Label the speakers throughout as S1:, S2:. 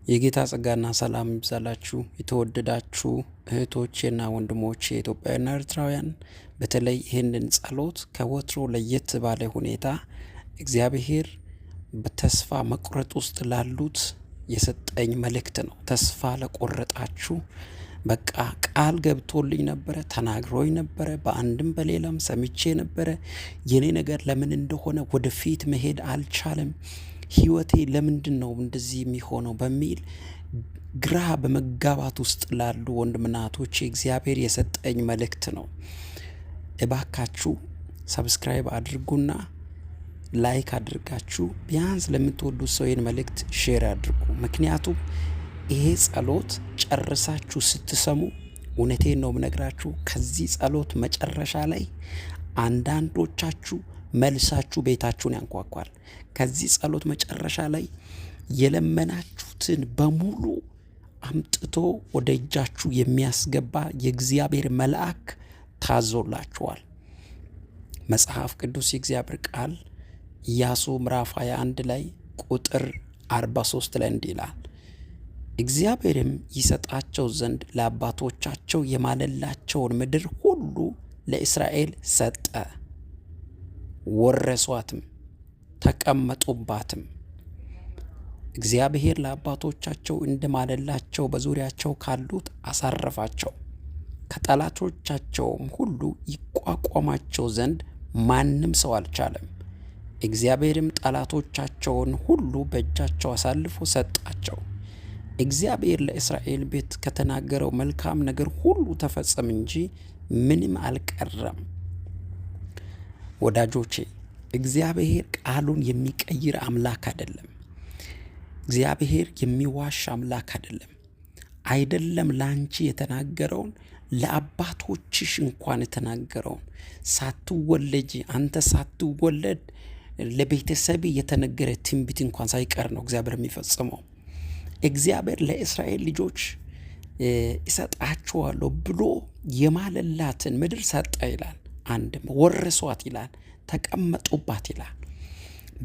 S1: የጌታ ጸጋና ሰላም ይብዛላችሁ የተወደዳችሁ እህቶቼና ወንድሞቼ ኢትዮጵያውያንና ኤርትራውያን፣ በተለይ ይህንን ጸሎት ከወትሮ ለየት ባለ ሁኔታ እግዚአብሔር በተስፋ መቁረጥ ውስጥ ላሉት የሰጠኝ መልእክት ነው። ተስፋ ለቆረጣችሁ በቃ ቃል ገብቶልኝ ነበረ፣ ተናግሮኝ ነበረ፣ በአንድም በሌላም ሰምቼ ነበረ። የኔ ነገር ለምን እንደሆነ ወደፊት መሄድ አልቻለም፣ ህይወቴ ለምንድን ነው እንደዚህ የሚሆነው በሚል ግራ በመጋባት ውስጥ ላሉ ወንድምና እህቶቼ እግዚአብሔር የሰጠኝ መልእክት ነው። እባካችሁ subscribe አድርጉና like አድርጋችሁ ቢያንስ ለምትወዱት ሰው ይህን መልእክት share አድርጉ። ምክንያቱም ይሄ ጸሎት ጨርሳችሁ ስትሰሙ እውነቴን ነው የምነግራችሁ፣ ከዚህ ጸሎት መጨረሻ ላይ አንዳንዶቻችሁ መልሳችሁ ቤታችሁን ያንኳኳል። ከዚህ ጸሎት መጨረሻ ላይ የለመናችሁትን በሙሉ አምጥቶ ወደ እጃችሁ የሚያስገባ የእግዚአብሔር መልአክ ታዞላችኋል። መጽሐፍ ቅዱስ የእግዚአብሔር ቃል ኢያሱ ምዕራፍ 21 ላይ ቁጥር 43 ላይ እንዲህ ይላል፣ እግዚአብሔርም ይሰጣቸው ዘንድ ለአባቶቻቸው የማለላቸውን ምድር ሁሉ ለእስራኤል ሰጠ፣ ወረሷትም፣ ተቀመጡባትም። እግዚአብሔር ለአባቶቻቸው እንደማለላቸው በዙሪያቸው ካሉት አሳረፋቸው፣ ከጠላቶቻቸውም ሁሉ ይቋቋማቸው ዘንድ ማንም ሰው አልቻለም። እግዚአብሔርም ጠላቶቻቸውን ሁሉ በእጃቸው አሳልፎ ሰጣቸው። እግዚአብሔር ለእስራኤል ቤት ከተናገረው መልካም ነገር ሁሉ ተፈጸመ እንጂ ምንም አልቀረም። ወዳጆቼ፣ እግዚአብሔር ቃሉን የሚቀይር አምላክ አይደለም። እግዚአብሔር የሚዋሽ አምላክ አይደለም። አይደለም ላንቺ የተናገረውን ለአባቶችሽ እንኳን የተናገረውን ሳትወለጂ፣ አንተ ሳትወለድ ለቤተሰብ የተነገረ ትንቢት እንኳን ሳይቀር ነው እግዚአብሔር የሚፈጽመው። እግዚአብሔር ለእስራኤል ልጆች እሰጣችኋለሁ ብሎ የማለላትን ምድር ሰጠ ይላል። አንድም ወረሷት ይላል፣ ተቀመጡባት ይላል።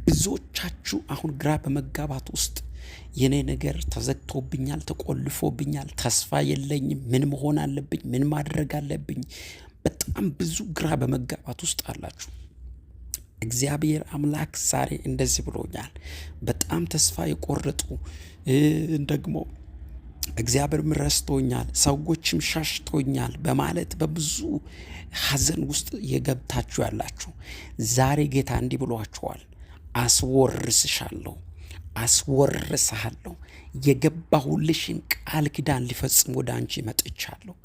S1: ብዙዎቻችሁ አሁን ግራ በመጋባት ውስጥ የኔ ነገር ተዘግቶብኛል፣ ተቆልፎብኛል፣ ተስፋ የለኝም፣ ምን መሆን አለብኝ፣ ምን ማድረግ አለብኝ? በጣም ብዙ ግራ በመጋባት ውስጥ አላችሁ። እግዚአብሔር አምላክ ዛሬ እንደዚህ ብሎኛል። በጣም ተስፋ የቆረጡ ደግሞ እግዚአብሔርም ረስቶኛል፣ ሰዎችም ሸሽቶኛል በማለት በብዙ ሐዘን ውስጥ የገብታችሁ ያላችሁ ዛሬ ጌታ እንዲህ ብሏችኋል፣ አስወርስሻለሁ፣ አስወርስሃለሁ። የገባሁልሽን ቃል ኪዳን ሊፈጽም ወደ አንቺ መጥቻለሁ።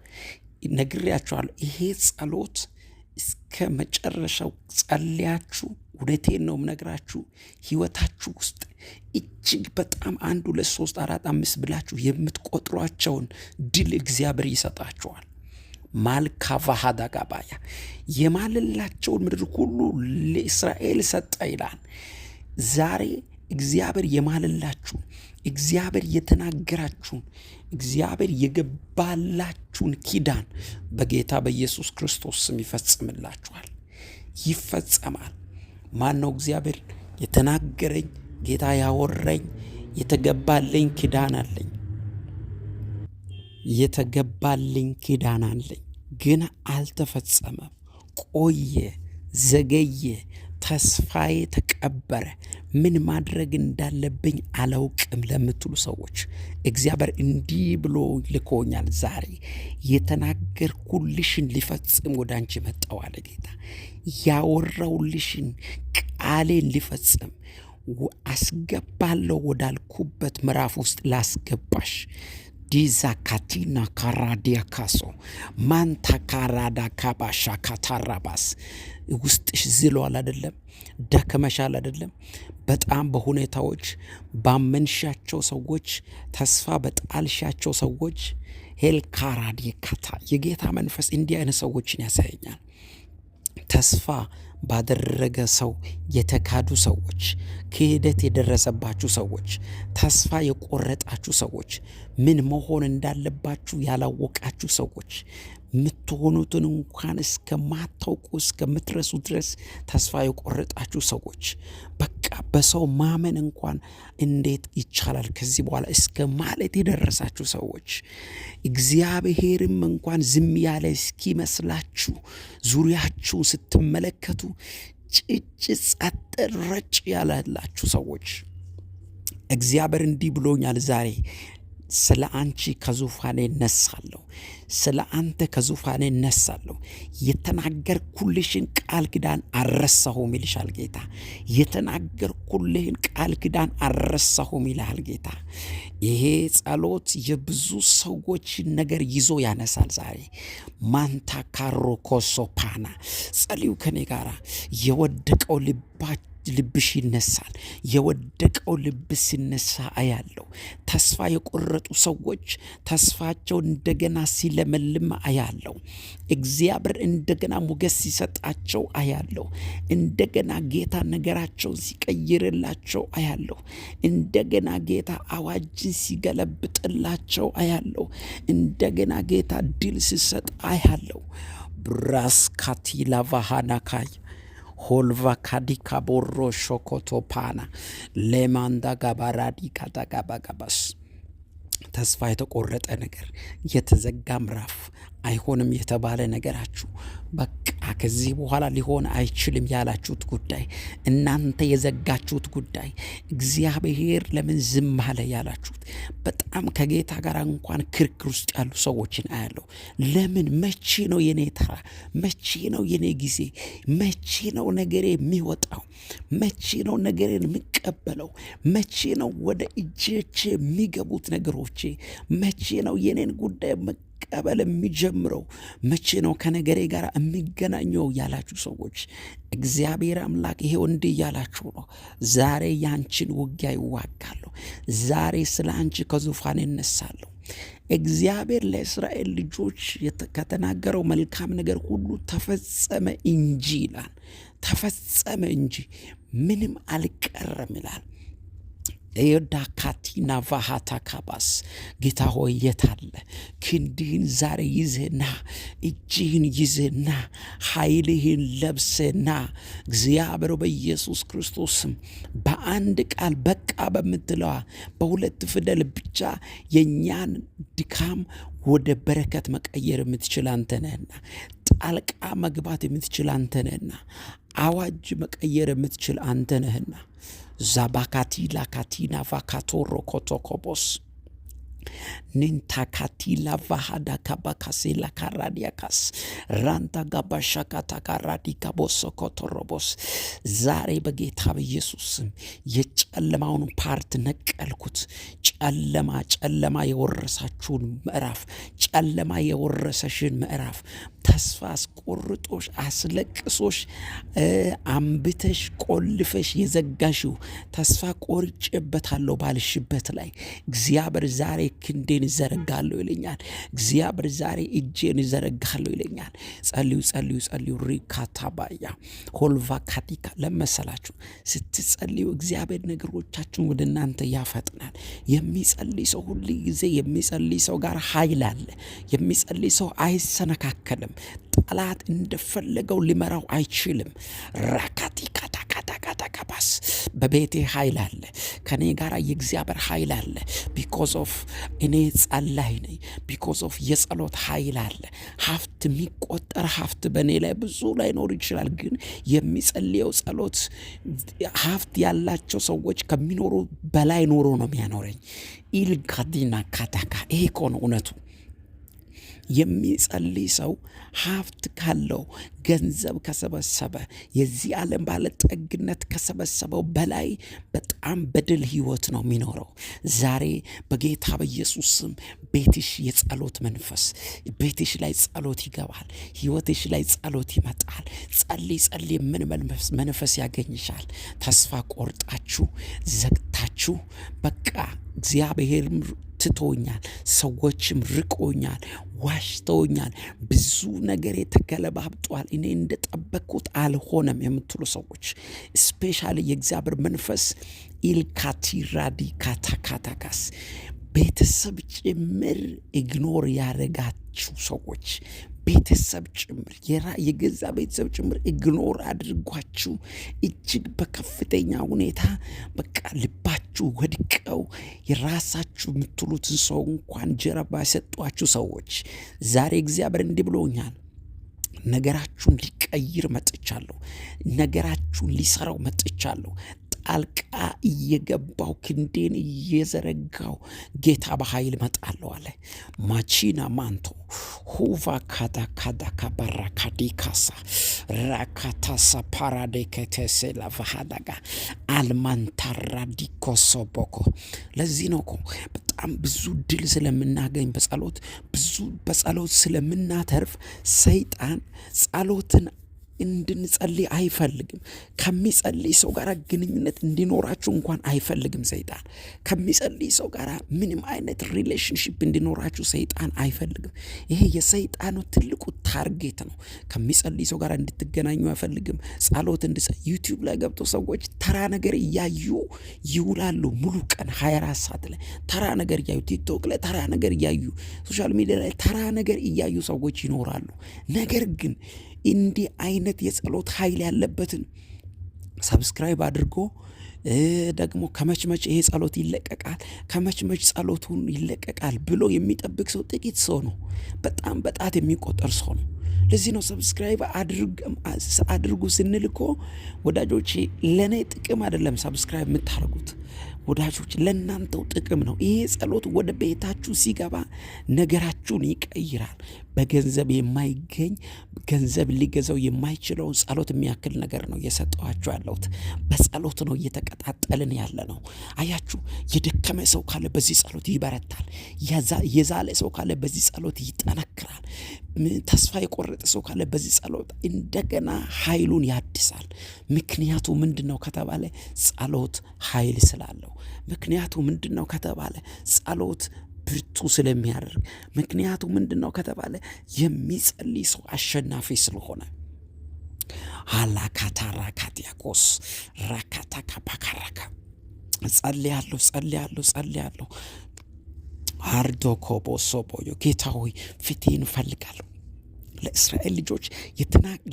S1: ነግሬያችኋለሁ። ይሄ ጸሎት እስከ መጨረሻው ጸልያችሁ፣ እውነቴን ነው የምነግራችሁ፣ ህይወታችሁ ውስጥ እጅግ በጣም 1 2 3 4 5 ብላችሁ የምትቆጥሯቸውን ድል እግዚአብሔር ይሰጣችኋል። ማልካቫሃዳ ጋባያ የማለላቸውን ምድር ሁሉ ለእስራኤል ሰጠ ይላል። ዛሬ እግዚአብሔር የማለላችሁን፣ እግዚአብሔር የተናገራችሁን፣ እግዚአብሔር የገባላችሁን ኪዳን በጌታ በኢየሱስ ክርስቶስ ስም ይፈጽምላችኋል። ይፈጸማል። ማን ነው እግዚአብሔር የተናገረኝ? ጌታ ያወራኝ የተገባልኝ ኪዳን አለኝ። የተገባልኝ ኪዳን አለኝ፣ ግን አልተፈጸመም። ቆየ፣ ዘገየ፣ ተስፋዬ ተቀበረ፣ ምን ማድረግ እንዳለብኝ አላውቅም ለምትሉ ሰዎች እግዚአብሔር እንዲህ ብሎ ልኮኛል። ዛሬ የተናገርኩልሽን ሊፈጽም ወደ አንቺ መጣሁ አለ ጌታ። ያወራውልሽን ቃሌን ሊፈጽም አስገባለሁ ወዳልኩበት ምዕራፍ ውስጥ ላስገባሽ። ዲዛ ካቲና ካራዲያ ካሶ ማንታ ካራዳ ካባሻ ካታራባስ። ውስጥሽ ዝሏል አይደለም? ደክመሻል አይደለም? በጣም በሁኔታዎች ባመንሻቸው ሰዎች፣ ተስፋ በጣልሻቸው ሰዎች ሄልካራዲ ካታ የጌታ መንፈስ እንዲህ አይነት ሰዎችን ያሳየኛል። ተስፋ ባደረገ ሰው የተካዱ ሰዎች፣ ክህደት የደረሰባችሁ ሰዎች፣ ተስፋ የቆረጣችሁ ሰዎች፣ ምን መሆን እንዳለባችሁ ያላወቃችሁ ሰዎች፣ የምትሆኑትን እንኳን እስከማታውቁ እስከምትረሱ ድረስ ተስፋ የቆረጣችሁ ሰዎች፣ በቃ በሰው ማመን እንኳን እንዴት ይቻላል ከዚህ በኋላ እስከ ማለት የደረሳችሁ ሰዎች፣ እግዚአብሔርም እንኳን ዝም ያለ እስኪመስላችሁ ዙሪያችሁ ስትመለከቱ ጭጭ ጸጥ ረጭ ያላላችሁ ሰዎች፣ እግዚአብሔር እንዲህ ብሎኛል ዛሬ፦ ስለ አንቺ ከዙፋኔ እነሳለሁ፣ ስለ አንተ ከዙፋኔ እነሳለሁ። የተናገርኩልሽን ቃል ኪዳን አልረሳሁም ይልሻል ጌታ። የተናገርኩልህን ቃል ኪዳን አልረሳሁም ይልሃል ጌታ። ይሄ ጸሎት የብዙ ሰዎችን ነገር ይዞ ያነሳል ዛሬ። ማንታ ካሮ ኮሶፓና፣ ጸልዩ ከኔ ጋራ። የወደቀው ልብሽ ይነሳል። የወደቀው ልብ ሲነሳ አያለሁ። ተስፋ የቆረጡ ሰዎች ተስፋቸው እንደገና ሲለመልም አያለሁ። እግዚአብሔር እንደገና ሞገስ ሲሰጣቸው አያለሁ። እንደገና ጌታ ነገራቸውን ሲቀይርላቸው አያለሁ። እንደገና ጌታ አዋጅን ሲገለብጥላቸው አያለሁ። እንደገና ጌታ ድል ሲሰጥ አያለሁ። ብራስካቲላ ቫሃናካይ ሆልቫ ካዲካ ቦሮ ሾኮቶፓና ሌማንዳ ጋባራዲ ካታጋባጋባስ። ተስፋ የተቆረጠ ነገር፣ የተዘጋ ምዕራፍ፣ አይሆንም የተባለ ነገራችሁ፣ በቃ ከዚህ በኋላ ሊሆን አይችልም ያላችሁት ጉዳይ፣ እናንተ የዘጋችሁት ጉዳይ፣ እግዚአብሔር ለምን ዝም አለ ያላችሁት፣ በጣም ከጌታ ጋር እንኳን ክርክር ውስጥ ያሉ ሰዎችን አያለሁ። ለምን? መቼ ነው የኔ ተራ? መቼ ነው የኔ ጊዜ? መቼ ነው ነገሬ የሚወጣው? መቼ ነው ነገሬን የምቀበለው? መቼ ነው ወደ እጆቼ የሚገቡት ነገሮቼ? መቼ ነው የኔን ጉዳይ መቀበል የሚጀምረው? መቼ ነው ከነገሬ ጋር የሚገናኘው ያላችሁ ሰዎች፣ እግዚአብሔር አምላክ ይሄው እንዲህ እያላችሁ ነው። ዛሬ ያንቺን ውጊያ ይዋጋለሁ። ዛሬ ስለ አንቺ ከዙፋን እነሳለሁ። እግዚአብሔር ለእስራኤል ልጆች ከተናገረው መልካም ነገር ሁሉ ተፈጸመ እንጂ ይላል። ተፈጸመ እንጂ ምንም አልቀረም ይላል። ኤዳካቲና ቫሃታ ካባስ፣ ጌታ ሆይ የታለ ክንድህን? ዛሬ ይዘህና፣ እጅህን ይዘህና፣ ኃይልህን ለብሰህና። እግዚአብሔር በኢየሱስ ክርስቶስም በአንድ ቃል በቃ በምትለዋ በሁለት ፊደል ብቻ የእኛን ድካም ወደ በረከት መቀየር የምትችል አንተ ነህና፣ ጣልቃ መግባት የምትችል አንተ ነህና፣ አዋጅ መቀየር የምትችል አንተ ነህና፣ ዛባካቲ ላካቲና ቫካቶሮ ኮቶኮቦስ ኒንታካቲላ ቫሃዳ ካባካሴላ ካራዲያካስ ራንታ ጋባሻካታ ካራዲካ ቦሶ ኮቶሮቦስ። ዛሬ በጌታ በኢየሱስ ስም የጨለማውን part ነቀልኩት። ጨለማ ጨለማ የወረሳችሁን ምዕራፍ፣ ጨለማ የወረሰሽን ምዕራፍ፣ ተስፋ አስቆርጦሽ፣ አስለቅሶሽ፣ አንብተሽ ቆልፈሽ የዘጋሽው፣ ተስፋ ቆርጬበታለሁ ባልሽበት ላይ እግዚአብሔር ዛሬ ክንዴን እዘረጋለሁ ይለኛል። እግዚአብሔር ዛሬ እጄን እዘረጋለሁ ይለኛል። ጸልዩ፣ ጸልዩ፣ ጸልዩ። ሪካታባያ ሆልቫ ካቲካ። ለመሰላችሁ ስትጸልዩ እግዚአብሔር ነገሮቻችሁን ወደ እናንተ ያፈጥናል። የሚጸልይ ሰው፣ ሁል ጊዜ የሚጸልይ ሰው ጋር ኃይል አለ። የሚጸልይ ሰው አይሰነካከልም። ጠላት እንደፈለገው ሊመራው አይችልም። ራካቲ ካታካታካታካባስ፣ በቤቴ ኃይል አለ። ከኔ ጋር የእግዚአብሔር ኃይል አለ። Because of እኔ ጸላይ ነኝ። Because of የጸሎት ኃይል አለ። ሀብት፣ የሚቆጠር ሀብት በእኔ ላይ ብዙ ላይኖር ይችላል። ግን የሚጸልየው ጸሎት ሀብት ያላቸው ሰዎች ከሚኖሩ በላይ ኖሮ ነው የሚያኖረኝ። ኢልጋዲና ካታካ፣ ይሄ እኮ ነው እውነቱ። የሚጸልይ ሰው ሀብት ካለው፣ ገንዘብ ከሰበሰበ፣ የዚህ ዓለም ባለጠግነት ከሰበሰበው በላይ በጣም በድል ህይወት ነው የሚኖረው። ዛሬ በጌታ በኢየሱስ ስም ቤትሽ የጸሎት መንፈስ፣ ቤትሽ ላይ ጸሎት ይገባል። ህይወትሽ ላይ ጸሎት ይመጣል። ጸልይ ጸልይ የምን መንፈስ ያገኝሻል። ተስፋ ቆርጣችሁ ዘግታችሁ፣ በቃ እግዚአብሔርም ትቶኛል፣ ሰዎችም ርቆኛል፣ ዋሽተውኛል፣ ብዙ ነገር ተገለባብጧል፣ እኔ እንደጠበቅኩት አልሆነም የምትሉ ሰዎች፣ especially የእግዚአብሔር መንፈስ ኢልካቲራዲ ካታካታካስ፣ ቤተሰብ ጭምር ignore ያደረጋችሁ ሰዎች፣ ቤተሰብ ጭምር፣ የገዛ ቤተሰብ ጭምር ignore አድርጓችሁ፣ እጅግ በከፍተኛ ሁኔታ በቃ ልባችሁ ወድቀው የራሳችሁ የምትሉትን ሰው እንኳን ጀርባ የሰጧችሁ ሰዎች፣ ዛሬ እግዚአብሔር እንዲህ ብሎኛል። ነገራችሁን ሊቀይር መጥቻለሁ። ነገራችሁን ሊሰራው መጥቻለሁ። ጣልቃ እየገባው፣ ክንዴን እየዘረጋው ጌታ በኃይል እመጣለሁ አለ። ማቺና ማንቶ ሁቫ ካዳ ካዳ ካባራ ካዲካሳ ራካታሳ ፓራዴከቴሴ ላቫሃዳጋ አልማንታራ ዲኮሶቦኮ። ለዚህ ነው እኮ በጣም ብዙ ድል ስለምናገኝ፣ በጸሎት ብዙ በጸሎት ስለምናተርፍ ሰይጣን ጸሎትን እንድንጸልይ አይፈልግም። ከሚጸልይ ሰው ጋር ግንኙነት እንዲኖራችሁ እንኳን አይፈልግም ሰይጣን። ከሚጸልይ ሰው ጋር ምንም አይነት relationship እንዲኖራችሁ ሰይጣን አይፈልግም። ይሄ የሰይጣኑ ትልቁ target ነው። ከሚጸልይ ሰው ጋር እንድትገናኙ አይፈልግም። ጸሎት እንድጸ YouTube ላይ ገብቶ ሰዎች ተራ ነገር እያዩ ይውላሉ። ሙሉ ቀን 24 ሰዓት ላይ ተራ ነገር እያዩ፣ TikTok ላይ ተራ ነገር እያዩ፣ social media ላይ ተራ ነገር እያዩ ሰዎች ይኖራሉ። ነገር ግን እንዲህ አይነት የጸሎት ኃይል ያለበትን subscribe አድርጎ ደግሞ ከመች መች ይሄ ጸሎት ይለቀቃል፣ ከመች መች ጸሎቱን ይለቀቃል ብሎ የሚጠብቅ ሰው ጥቂት ሰው ነው። በጣም በጣት የሚቆጠር ሰው ነው። ለዚህ ነው subscribe አድርጉ ስንል እኮ ወዳጆቼ፣ ለእኔ ጥቅም አይደለም subscribe የምታደርጉት ወዳጆች፣ ለእናንተው ጥቅም ነው። ይሄ ጸሎት ወደ ቤታችሁ ሲገባ ነገራችሁን ይቀይራል። በገንዘብ የማይገኝ፣ ገንዘብ ሊገዛው የማይችለውን ጸሎት የሚያክል ነገር ነው እየሰጠኋችሁ ያለሁት። በጸሎት ነው እየተቀጣጠልን ያለ ነው። አያችሁ፣ የደከመ ሰው ካለ በዚህ ጸሎት ይበረታል። የዛለ ሰው ካለ በዚህ ጸሎት ይጠነክራል። ተስፋ የቆረጠ ሰው ካለ በዚህ ጸሎት እንደገና ኃይሉን ያድሳል። ምክንያቱ ምንድን ነው ከተባለ ጸሎት ኃይል ስላለው። ምክንያቱ ምንድን ነው ከተባለ ጸሎት ብርቱ ስለሚያደርግ። ምክንያቱ ምንድን ነው ከተባለ የሚጸልይ ሰው አሸናፊ ስለሆነ። አላካታራካቲያኮስ ራካታካፓካራካ። ጸልያለሁ፣ ጸልያለሁ፣ ጸልያለሁ። አርዶኮቦሶቦዮ። ጌታ ሆይ ፊትህን እፈልጋለሁ። ለእስራኤል ልጆች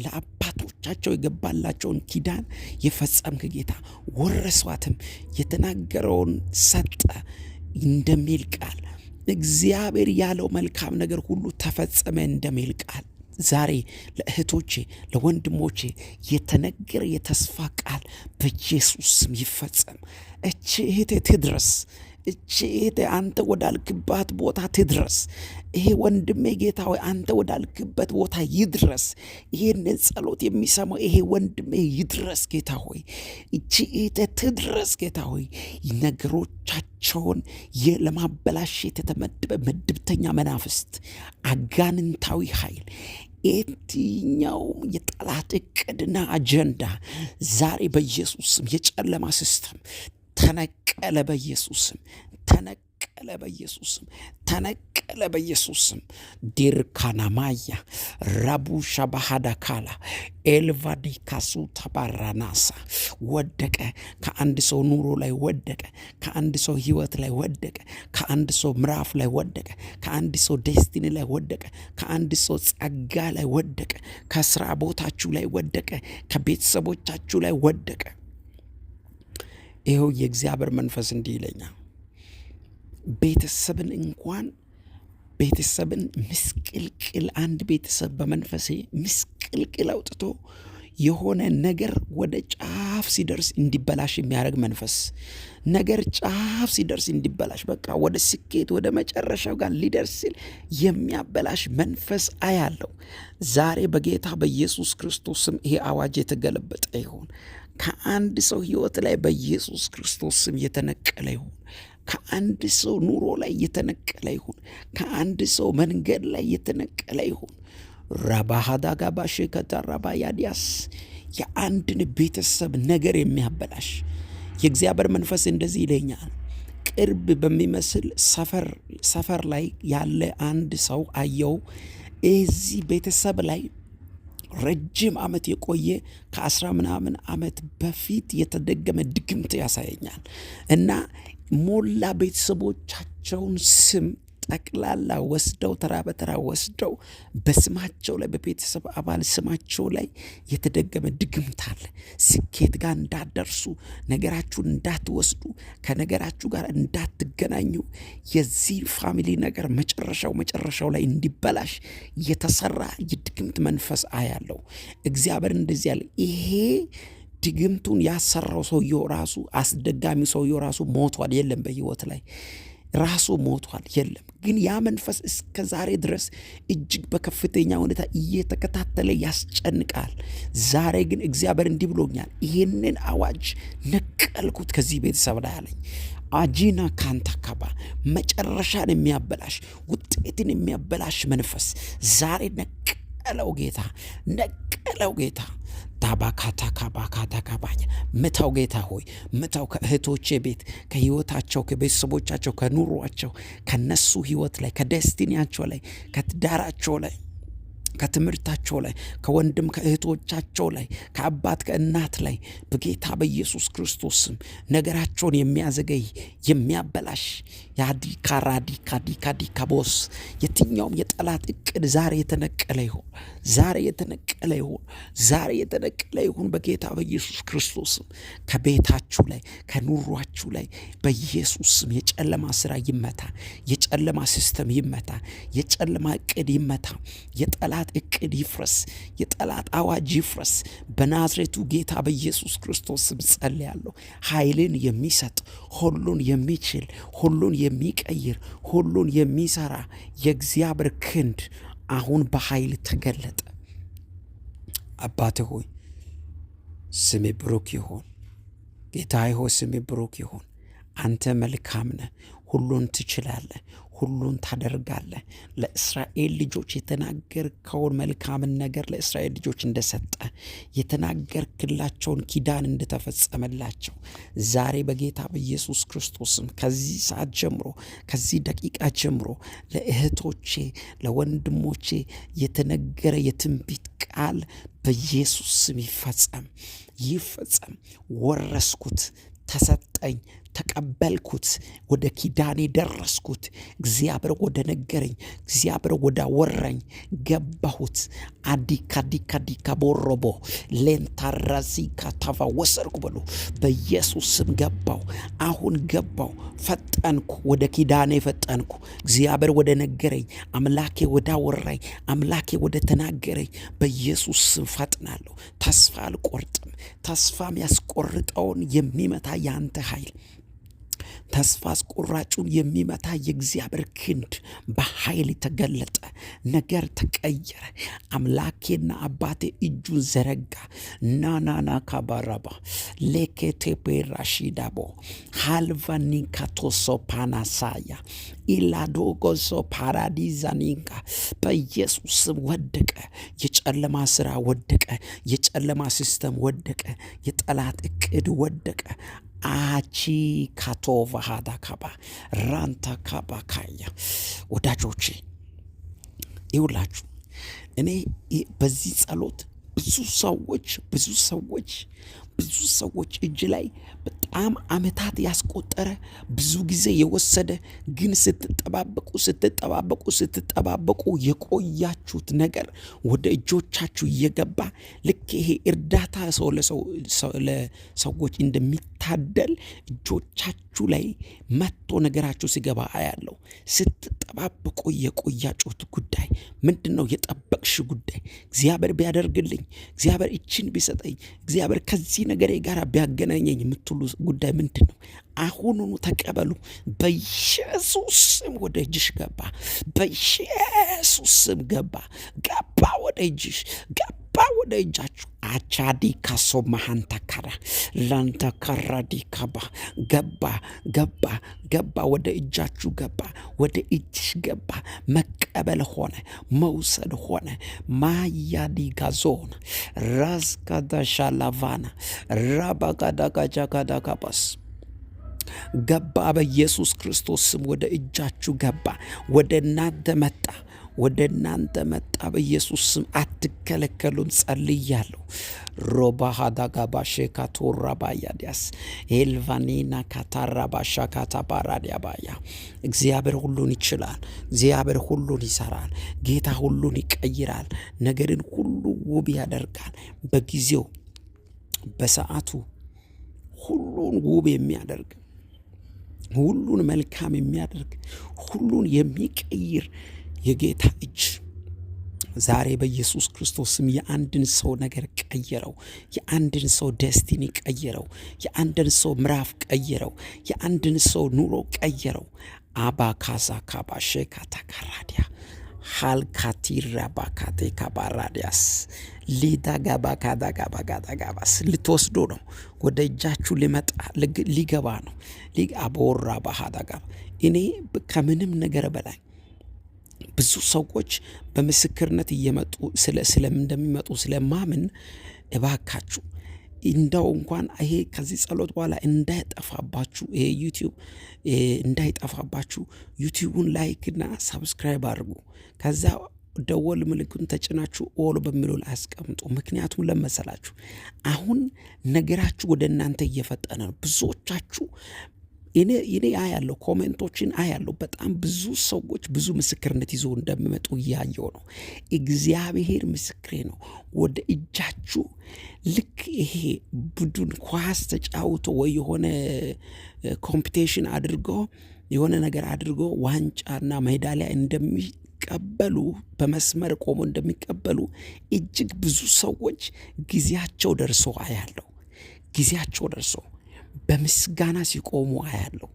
S1: ለአባቶቻቸው የገባላቸውን ኪዳን የፈጸምክ ጌታ፣ ወረሷትም፣ የተናገረውን ሰጠ እንደሚል ቃል፣ እግዚአብሔር ያለው መልካም ነገር ሁሉ ተፈጸመ እንደሚል ቃል፣ ዛሬ ለእህቶቼ ለወንድሞቼ የተነገረ የተስፋ ቃል በኢየሱስ ስም ይፈጸም። እቺ እህቴ ትድረስ። እቺ እህቴ አንተ ወዳልክባት ቦታ ትድረስ። ይሄ ወንድሜ ጌታ ሆይ አንተ ወዳልክበት ቦታ ይድረስ። ይሄንን ጸሎት የሚሰማው ይሄ ወንድሜ ይድረስ ጌታ ሆይ። እቺ እህቴ ትድረስ ጌታ ሆይ። ነገሮቻቸውን ለማበላሸት የተመደበ ምድብተኛ መናፍስት፣ አጋንንታዊ ኃይል፣ የትኛውም የጠላት እቅድና አጀንዳ ዛሬ በኢየሱስ ስም የጨለማ system ተነቀለ፣ በኢየሱስ ስም ተነቀለ፣ በኢየሱስ ስም ተነቀለ፣ በኢየሱስ ስም። ዲርካናማያ ራቡሻ ባሃዳካላ ኤልቫዲካሱ ተባራናሳ ወደቀ። ከአንድ ሰው ኑሮ ላይ ወደቀ። ከአንድ ሰው ህይወት ላይ ወደቀ። ከአንድ ሰው ምዕራፍ ላይ ወደቀ። ከአንድ ሰው destiny ላይ ወደቀ። ከአንድ ሰው ጸጋ ላይ ወደቀ። ከስራ ቦታችሁ ላይ ወደቀ። ከቤተሰቦቻችሁ ላይ ወደቀ። ይኸው የእግዚአብሔር መንፈስ እንዲህ ይለኛል። ቤተሰብን እንኳን ቤተሰብን ምስቅልቅል፣ አንድ ቤተሰብ በመንፈሴ ምስቅልቅል አውጥቶ የሆነ ነገር ወደ ጫፍ ሲደርስ እንዲበላሽ የሚያደርግ መንፈስ፣ ነገር ጫፍ ሲደርስ እንዲበላሽ፣ በቃ ወደ ስኬት ወደ መጨረሻው ጋር ሊደርስ ሲል የሚያበላሽ መንፈስ አያለው። ዛሬ በጌታ በኢየሱስ ክርስቶስ ስም ይሄ አዋጅ የተገለበጠ ይሁን። ከአንድ ሰው ህይወት ላይ በኢየሱስ ክርስቶስ ስም የተነቀለ ይሁን። ከአንድ ሰው ኑሮ ላይ የተነቀለ ይሁን። ከአንድ ሰው መንገድ ላይ የተነቀለ ይሁን። ራባሃዳጋባሽ ከተራባ ያዲያስ። የአንድን ቤተሰብ ነገር የሚያበላሽ የእግዚአብሔር መንፈስ እንደዚህ ይለኛል። ቅርብ በሚመስል ሰፈር ላይ ያለ አንድ ሰው አየው። እዚህ ቤተሰብ ላይ ረጅም ዓመት የቆየ፣ ከ10 ምናምን ዓመት በፊት የተደገመ ድግምት ያሳየኛል እና ሞላ ቤተሰቦቻቸውን ስም ጠቅላላ ወስደው፣ ተራ በተራ ወስደው በስማቸው ላይ፣ በቤተሰብ አባል ስማቸው ላይ የተደገመ ድግምት አለ። ስኬት ጋር እንዳትደርሱ፣ ነገራችሁን እንዳትወስዱ፣ ከነገራችሁ ጋር እንዳትገናኙ፣ የዚህ family ነገር መጨረሻው መጨረሻው ላይ እንዲበላሽ የተሰራ የድግምት መንፈስ አያለው። እግዚአብሔር እንደዚህ ያለ፣ ይሄ ድግምቱን ያሰራው ሰውየው ራሱ፣ አስደጋሚው ሰውየው ራሱ ሞቷል፣ የለም፣ በህይወት ላይ ራሱ ሞቷል፣ የለም። ግን ያ መንፈስ እስከ ዛሬ ድረስ እጅግ በከፍተኛ ሁኔታ እየተከታተለ ያስጨንቃል። ዛሬ ግን እግዚአብሔር እንዲህ ብሎኛል፣ ይህንን አዋጅ ነቀልኩት ከዚህ ቤተሰብ ላይ አለኝ። አጂና ካንታካባ፣ መጨረሻን የሚያበላሽ፣ ውጤትን የሚያበላሽ መንፈስ ዛሬ ነቀለው ጌታ፣ ነቀለው ጌታ። ታባካታካባካታካባኛ፣ ምታው ጌታ ሆይ ምታው። ከእህቶቼ ቤት፣ ከህይወታቸው፣ ከቤተሰቦቻቸው፣ ከኑሯቸው፣ ከነሱ ህይወት ላይ፣ ከ destiny ያቸው ላይ፣ ከትዳራቸው ላይ፣ ከትምህርታቸው ላይ፣ ከወንድም ከእህቶቻቸው ላይ፣ ከአባት ከእናት ላይ በጌታ በኢየሱስ ክርስቶስ ስም ነገራቸውን የሚያዘገይ፣ የሚያበላሽ የአዲካ ራዲካ ዲካ ዲካ ቦስ የትኛውም የጠላት እቅድ ዛሬ የተነቀለ ይሁን። ዛሬ የተነቀለ ይሁን። ዛሬ የተነቀለ ይሁን። በጌታ በኢየሱስ ክርስቶስ ስም ከቤታችሁ ላይ፣ ከኑሯችሁ ላይ በኢየሱስ ስም የጨለማ ስራ ይመታ። የጨለማ system ይመታ። የጨለማ እቅድ ይመታ። የጠላት እቅድ ይፍረስ። የጠላት አዋጅ ይፍረስ። በናዝሬቱ ጌታ በኢየሱስ ክርስቶስ ስም ጸልያለሁ። ኃይልን የሚሰጥ፣ ሁሉን የሚችል፣ ሁሉን የሚቀይር፣ ሁሉን የሚሰራ የእግዚአብሔር ክንድ አሁን በኃይል ተገለጠ። አባቴ ሆይ ስምህ ብሩክ ይሁን። ጌታዬ ሆይ ስምህ ብሩክ ይሁን። አንተ መልካም ነህ። ሁሉን ትችላለህ። ሁሉን ታደርጋለህ። ለእስራኤል ልጆች የተናገርከውን መልካምን ነገር ለእስራኤል ልጆች እንደሰጠ፣ የተናገርክላቸውን ኪዳን እንደተፈጸመላቸው፣ ዛሬ በጌታ በኢየሱስ ክርስቶስም ከዚህ ሰዓት ጀምሮ፣ ከዚህ ደቂቃ ጀምሮ ለእህቶቼ፣ ለወንድሞቼ የተነገረ የትንቢት ቃል በኢየሱስ ስም ይፈጸም፣ ይፈጸም። ወረስኩት፣ ተሰጠኝ፣ ተቀበልኩት፣ ወደ ኪዳኔ ደረስኩት። እግዚአብሔር ወደ ነገረኝ፣ እግዚአብሔር ወደ አወራኝ ገባሁት። አዲካ ዲካ ዲካ ቦሮቦ ሌንታራዚ ካታቫ፣ ወሰድኩ በሉ። በኢየሱስ ስም ገባው። አሁን ገባው። ፈጠንኩ፣ ወደ ኪዳኔ ፈጠንኩ። እግዚአብሔር ወደ ነገረኝ፣ አምላኬ ወደ አወራኝ፣ አምላኬ ወደ ተናገረኝ በኢየሱስ ስም ፈጥናለሁ። ተስፋ አልቆርጥም። ተስፋም ያስቆርጠውን የሚመታ ያንተ ኃይል፣ ተስፋ አስቆራጩን የሚመታ የእግዚአብሔር ክንድ በኃይል ተገለጠ። ነገር ተቀየረ። አምላኬና አባቴ እጁን ዘረጋ። ናናና ካባራባ ሌኬቴፔራሺዳቦ ሃልቫኒካቶሶ ፓናሳያ ኢላዶጎሶ ፓራዲዛኒንካ፣ በኢየሱስ ስም ወደቀ። የጨለማ ስራ ወደቀ። የጨለማ system ወደቀ። የጠላት እቅድ ወደቀ። አቺ ካቶቫ ሃዳ ካባ ራንታ ካባ ካያ። ወዳጆቼ፣ ይውላችሁ እኔ በዚህ ጸሎት ብዙ ሰዎች፣ ብዙ ሰዎች፣ ብዙ ሰዎች እጅ ላይ በጣም ዓመታት ያስቆጠረ፣ ብዙ ጊዜ የወሰደ፣ ግን ስትጠባበቁ፣ ስትጠባበቁ፣ ስትጠባበቁ የቆያችሁት ነገር ወደ እጆቻችሁ እየገባ፣ ልክ ይሄ እርዳታ ሰው ለሰዎች እንደሚታደል እጆቻችሁ ላይ መጥቶ ነገራችሁ ሲገባ አያለው። ስትጠባበቁ የቆያችሁት ጉዳይ ምንድን ነው? የጠበቅሽ ጉዳይ፣ እግዚአብሔር ቢያደርግልኝ፣ እግዚአብሔር እችን ቢሰጠኝ፣ እግዚአብሔር ከዚህ ነገሬ ጋር ቢያገናኘኝ የምትሉ ጉዳይ ምንድን ነው? አሁኑኑ ተቀበሉ። በኢየሱስ ስም ወደ እጅሽ ገባ። በኢየሱስ ስም ገባ፣ ገባ፣ ወደ እጅሽ ገባ፣ ወደ እጃችሁ። አቻዲ ካሶ መሃንታ ካራ ላንታ ካራዲ ካባ፣ ገባ፣ ገባ፣ ገባ፣ ወደ እጃችሁ ገባ፣ ወደ እጅሽ ገባ። መቀበል ሆነ፣ መውሰድ ሆነ። ማያዲ ጋዞን ራስካዳሻላቫና ራባጋዳጋጃጋዳጋባስ፣ ገባ። በኢየሱስ ክርስቶስ ስም ወደ እጃችሁ ገባ፣ ወደ እናንተ መጣ። ወደ እናንተ መጣ። በኢየሱስ ስም አትከለከሉም። ጸልያለሁ። ሮባ ሀዳጋባሼ ካቶራባያዲያስ ኤልቫኒና ካታራባሻ ካታባራዲያባያ። እግዚአብሔር ሁሉን ይችላል። እግዚአብሔር ሁሉን ይሰራል። ጌታ ሁሉን ይቀይራል። ነገርን ሁሉ ውብ ያደርጋል። በጊዜው በሰዓቱ ሁሉን ውብ የሚያደርግ፣ ሁሉን መልካም የሚያደርግ፣ ሁሉን የሚቀይር የጌታ እጅ ዛሬ በኢየሱስ ክርስቶስ ስም የአንድን ሰው ነገር ቀየረው። የአንድን ሰው destiny ቀየረው። የአንድን ሰው ምዕራፍ ቀየረው። የአንድን ሰው ኑሮ ቀየረው። አባ ካዛ ካባሼ ካታካራዲያ ሃልካቲራ ባካቴ ካባራዲያስ ሊዳ ጋባ ካዳ ጋባ ጋዳ ጋባስ ልትወስዶ ነው። ወደ እጃችሁ ሊመጣ ሊገባ ነው። አቦራ ባሃዳ ጋባ። እኔ ከምንም ነገር በላይ ብዙ ሰዎች በምስክርነት እየመጡ ስለ እንደሚመጡ ስለማምን እባካችሁ እንደው እንኳን ይሄ ከዚህ ጸሎት በኋላ እንዳይጠፋባችሁ፣ ይሄ YouTube እንዳይጠፋባችሁ YouTube ኡን like ና subscribe አድርጉ። ከዛ ደወል ምልክቱን ተጭናችሁ all በሚለው ላይ አስቀምጡ። ምክንያቱም ለመሰላችሁ አሁን ነገራችሁ ወደ እናንተ እየፈጠነ ነው። ብዙዎቻችሁ እኔ አያለሁ፣ comment ኦችን አያለሁ። በጣም ብዙ ሰዎች ብዙ ምስክርነት ይዞ እንደሚመጡ እያየው ነው። እግዚአብሔር ምስክሬ ነው። ወደ እጃችሁ ልክ ይሄ ቡድን ኳስ ተጫውቶ ወይ የሆነ competition አድርጎ፣ የሆነ ነገር አድርጎ ዋንጫና ሜዳሊያ እንደሚቀበሉ፣ በመስመር ቆሞ እንደሚቀበሉ እጅግ ብዙ ሰዎች ጊዜያቸው ደርሶ አያለሁ። ጊዜያቸው ደርሶ በምስጋና ሲቆሙ አያለሁ።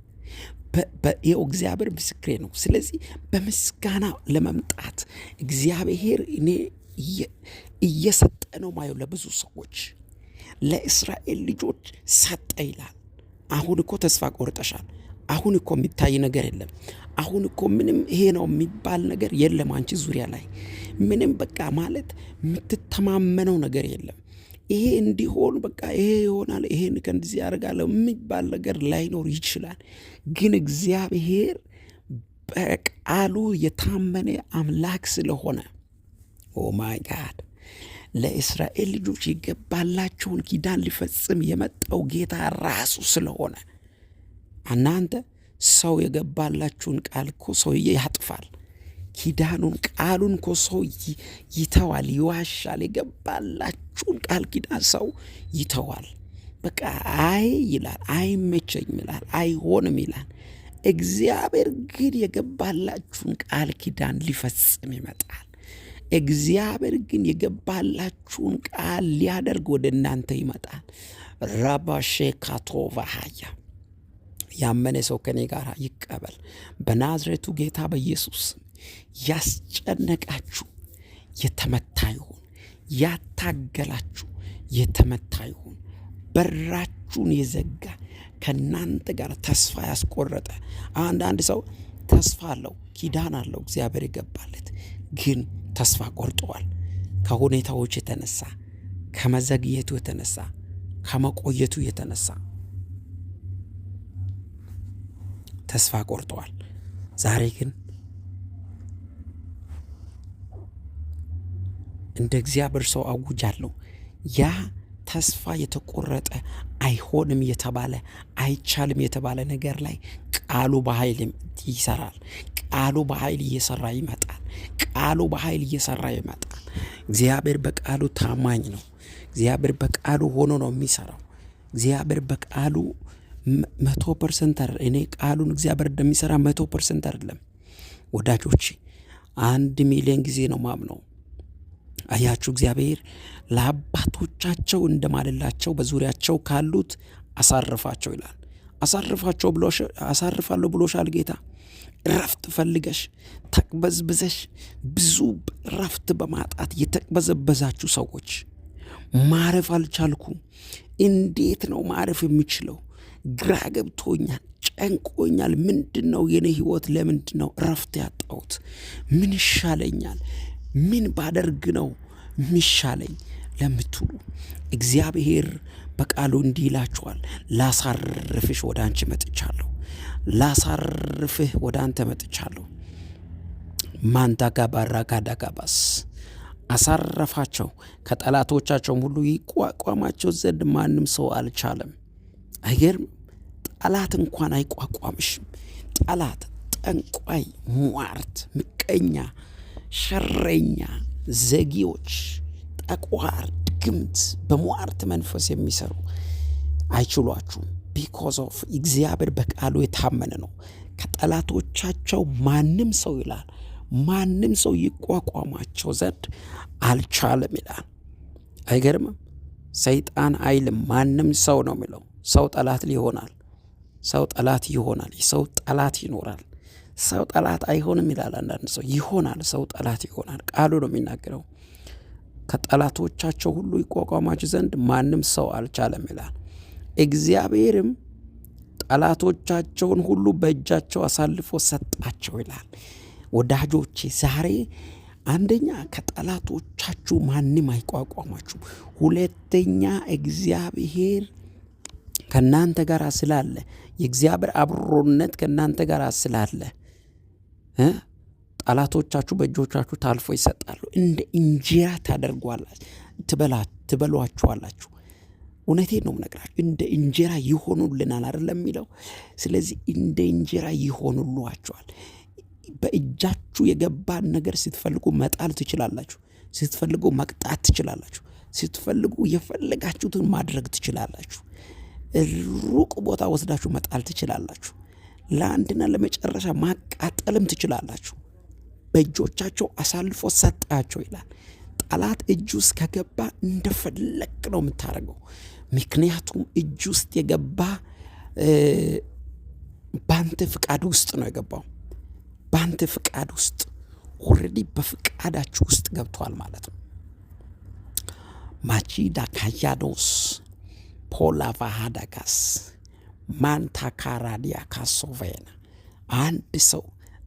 S1: ይኸው እግዚአብሔር ምስክሬ ነው። ስለዚህ በምስጋና ለመምጣት እግዚአብሔር እኔ እየሰጠ ነው ማየው። ለብዙ ሰዎች፣ ለእስራኤል ልጆች ሰጠ ይላል። አሁን እኮ ተስፋ ቆርጠሻል። አሁን እኮ የሚታይ ነገር የለም። አሁን እኮ ምንም ይሄ ነው የሚባል ነገር የለም። አንቺ ዙሪያ ላይ ምንም በቃ ማለት የምትተማመነው ነገር የለም። ይሄ እንዲሆን በቃ ይሄ ይሆናል፣ ይሄን ከእንደዚህ ያደርጋለሁ የሚባል ነገር ላይኖር ይችላል። ግን እግዚአብሔር በቃሉ የታመነ አምላክ ስለሆነ፣ oh my God፣ ለእስራኤል ልጆች የገባላቸውን ኪዳን ሊፈጽም የመጣው ጌታ ራሱ ስለሆነ፣ እናንተ ሰው የገባላችሁን ቃል እኮ ሰውዬ ያጥፋል። ኪዳኑን ቃሉን እኮ ሰው ይተዋል፣ ይዋሻል። የገባላችሁን ቃል ኪዳን ሰው ይተዋል። በቃ አይ ይላል፣ አይመቸኝም ይላል፣ አይሆንም ይላል። እግዚአብሔር ግን የገባላችሁን ቃል ኪዳን ሊፈጽም ይመጣል። እግዚአብሔር ግን የገባላችሁን ቃል ሊያደርግ ወደ እናንተ ይመጣል። ራባሼ ካቶቫሃያ። ያመነ ሰው ከኔ ጋር ይቀበል። በናዝሬቱ ጌታ በኢየሱስ ያስጨነቃችሁ የተመታ ይሁን። ያታገላችሁ የተመታ ይሁን። በራችሁን የዘጋ፣ ከእናንተ ጋር ተስፋ ያስቆረጠ። አንዳንድ ሰው ተስፋ አለው፣ ኪዳን አለው፣ እግዚአብሔር የገባለት ግን ተስፋ ቆርጠዋል። ከሁኔታዎች የተነሳ፣ ከመዘግየቱ የተነሳ፣ ከመቆየቱ የተነሳ ተስፋ ቆርጠዋል። ዛሬ ግን እንደ እግዚአብሔር ሰው አውጃለሁ። ያ ተስፋ የተቆረጠ፣ አይሆንም የተባለ፣ አይቻልም የተባለ ነገር ላይ ቃሉ በኃይል ይሰራል። ቃሉ በኃይል እየሰራ ይመጣል። ቃሉ በኃይል እየሰራ ይመጣል። እግዚአብሔር በቃሉ ታማኝ ነው። እግዚአብሔር በቃሉ ሆኖ ነው የሚሰራው። እግዚአብሔር በቃሉ 100% እኔ ቃሉን እግዚአብሔር እንደሚሰራ 100% አይደለም ወዳጆች፣ 1 ሚሊዮን ጊዜ ነው ማምነው። አያችሁ፣ እግዚአብሔር ለአባቶቻቸው እንደማለላቸው በዙሪያቸው ካሉት አሳርፋቸው ይላል። አሳርፋቸው ብሎ አሳርፋለሁ ብሎሻል ጌታ። እረፍት ፈልገሽ ተቅበዝብዘሽ፣ ብዙ እረፍት በማጣት የተቅበዘበዛችሁ ሰዎች፣ ማረፍ አልቻልኩም። እንዴት ነው ማረፍ የምችለው? ግራ ገብቶኛል፣ ጨንቆኛል። ምንድን ነው የኔ ህይወት? ለምንድን ነው እረፍት ያጣሁት? ምን ይሻለኛል? ምን ባደርግ ነው የሚሻለኝ ለምትሉ እግዚአብሔር በቃሉ እንዲህ ይላችኋል፣ ላሳርፍሽ ወደ አንቺ መጥቻለሁ። ላሳርፍህ ወደ አንተ መጥቻለሁ። ማንታጋባራጋዳጋባስ አሳረፋቸው፣ ከጠላቶቻቸውም ሁሉ ይቋቋማቸው ዘንድ ማንም ሰው አልቻለም። አይገርም? ጠላት እንኳን አይቋቋምሽም። ጠላት፣ ጠንቋይ፣ ሟርት፣ ምቀኛ፣ ሸረኛ፣ ዘጊዎች፣ ጠቋር፣ ድግምት፣ በሟርት መንፈስ የሚሰሩ አይችሏችሁም። Because of እግዚአብሔር በቃሉ የታመነ ነው። ከጠላቶቻቸው ማንም ሰው ይላል ማንም ሰው ይቋቋማቸው ዘንድ አልቻለም ይላል። አይገርምም? ሰይጣን አይልም፣ ማንም ሰው ነው የሚለው። ሰው ጠላት ይሆናል። ሰው ጠላት ይሆናል። ሰው ጠላት ይኖራል። ሰው ጠላት አይሆንም ይላል አንዳንድ ሰው። ይሆናል። ሰው ጠላት ይሆናል። ቃሉ ነው የሚናገረው። ከጠላቶቻቸው ሁሉ ይቋቋማቸው ዘንድ ማንም ሰው አልቻለም ይላል። እግዚአብሔርም ጠላቶቻቸውን ሁሉ በእጃቸው አሳልፎ ሰጣቸው ይላል። ወዳጆቼ ዛሬ አንደኛ ከጠላቶቻችሁ ማንም አይቋቋማችሁ። ሁለተኛ እግዚአብሔር ከእናንተ ጋር ስላለ፣ የእግዚአብሔር አብሮነት ከእናንተ ጋር ስላለ ጠላቶቻችሁ በእጆቻችሁ ታልፎ ይሰጣሉ። እንደ እንጀራ ታደርጓላችሁ፣ ትበሏችኋላችሁ። እውነቴን ነው የምነግራችሁ። እንደ እንጀራ ይሆኑልናል አይደለም የሚለው። ስለዚህ እንደ እንጀራ ይሆኑሏቸዋል። በእጃችሁ የገባን ነገር ስትፈልጉ መጣል ትችላላችሁ። ስትፈልጉ መቅጣት ትችላላችሁ። ስትፈልጉ የፈለጋችሁትን ማድረግ ትችላላችሁ። ሩቅ ቦታ ወስዳችሁ መጣል ትችላላችሁ። ለአንድና ለመጨረሻ ማቃጠልም ትችላላችሁ። በእጆቻቸው አሳልፎ ሰጣቸው ይላል። ጠላት እጅ ውስጥ ከገባ እንደፈለግ ነው የምታደርገው። ምክንያቱም እጅ ውስጥ የገባ በአንተ ፍቃድ ውስጥ ነው የገባው። በአንተ ፍቃድ ውስጥ already በፍቃዳችሁ ውስጥ ገብቷል ማለት ነው። ማቺዳ ካያዶስ ፖላቫሃዳጋስ ማንታካራዲያ ካሶቬና አንድ ሰው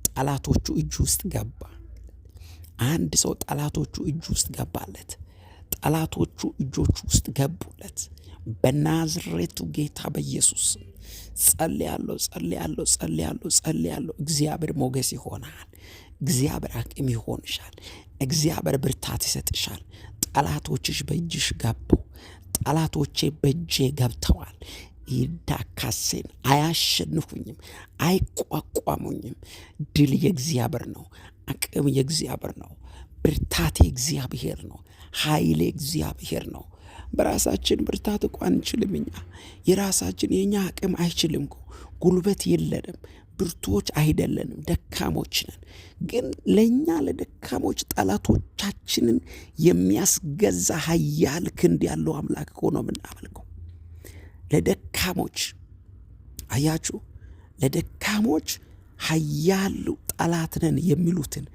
S1: ጠላቶቹ እጅ ውስጥ ገባ። አንድ ሰው ጠላቶቹ እጅ ውስጥ ገባለት። ጠላቶቹ እጆቹ ውስጥ ገቡለት። በናዝሬቱ ጌታ በኢየሱስ ጸልያለሁ፣ ጸልያለሁ፣ ጸልያለሁ፣ ጸልያለሁ። እግዚአብሔር ሞገስ ይሆናል። እግዚአብሔር አቅም ይሆንሻል። እግዚአብሔር ብርታት ይሰጥሻል። ጠላቶችሽ በእጅሽ ገቡ። ጠላቶቼ በእጄ ገብተዋል። ይዳካሴን አያሸንፉኝም፣ አይቋቋሙኝም። ድል የእግዚአብሔር ነው። አቅም የእግዚአብሔር ነው። ብርታቴ እግዚአብሔር ነው። ኃይሌ እግዚአብሔር ነው። በራሳችን ብርታት እኮ አንችልም። እኛ የራሳችን የእኛ አቅም አይችልም እኮ ጉልበት የለንም። ብርቱዎች አይደለንም፣ ደካሞች ነን። ግን ለእኛ ለደካሞች ጠላቶቻችንን የሚያስገዛ ኃያል ክንድ ያለው አምላክ እኮ ነው የምናመልከው። ለደካሞች አያችሁ፣ ለደካሞች ኃያሉ ጠላት ነን የሚሉትን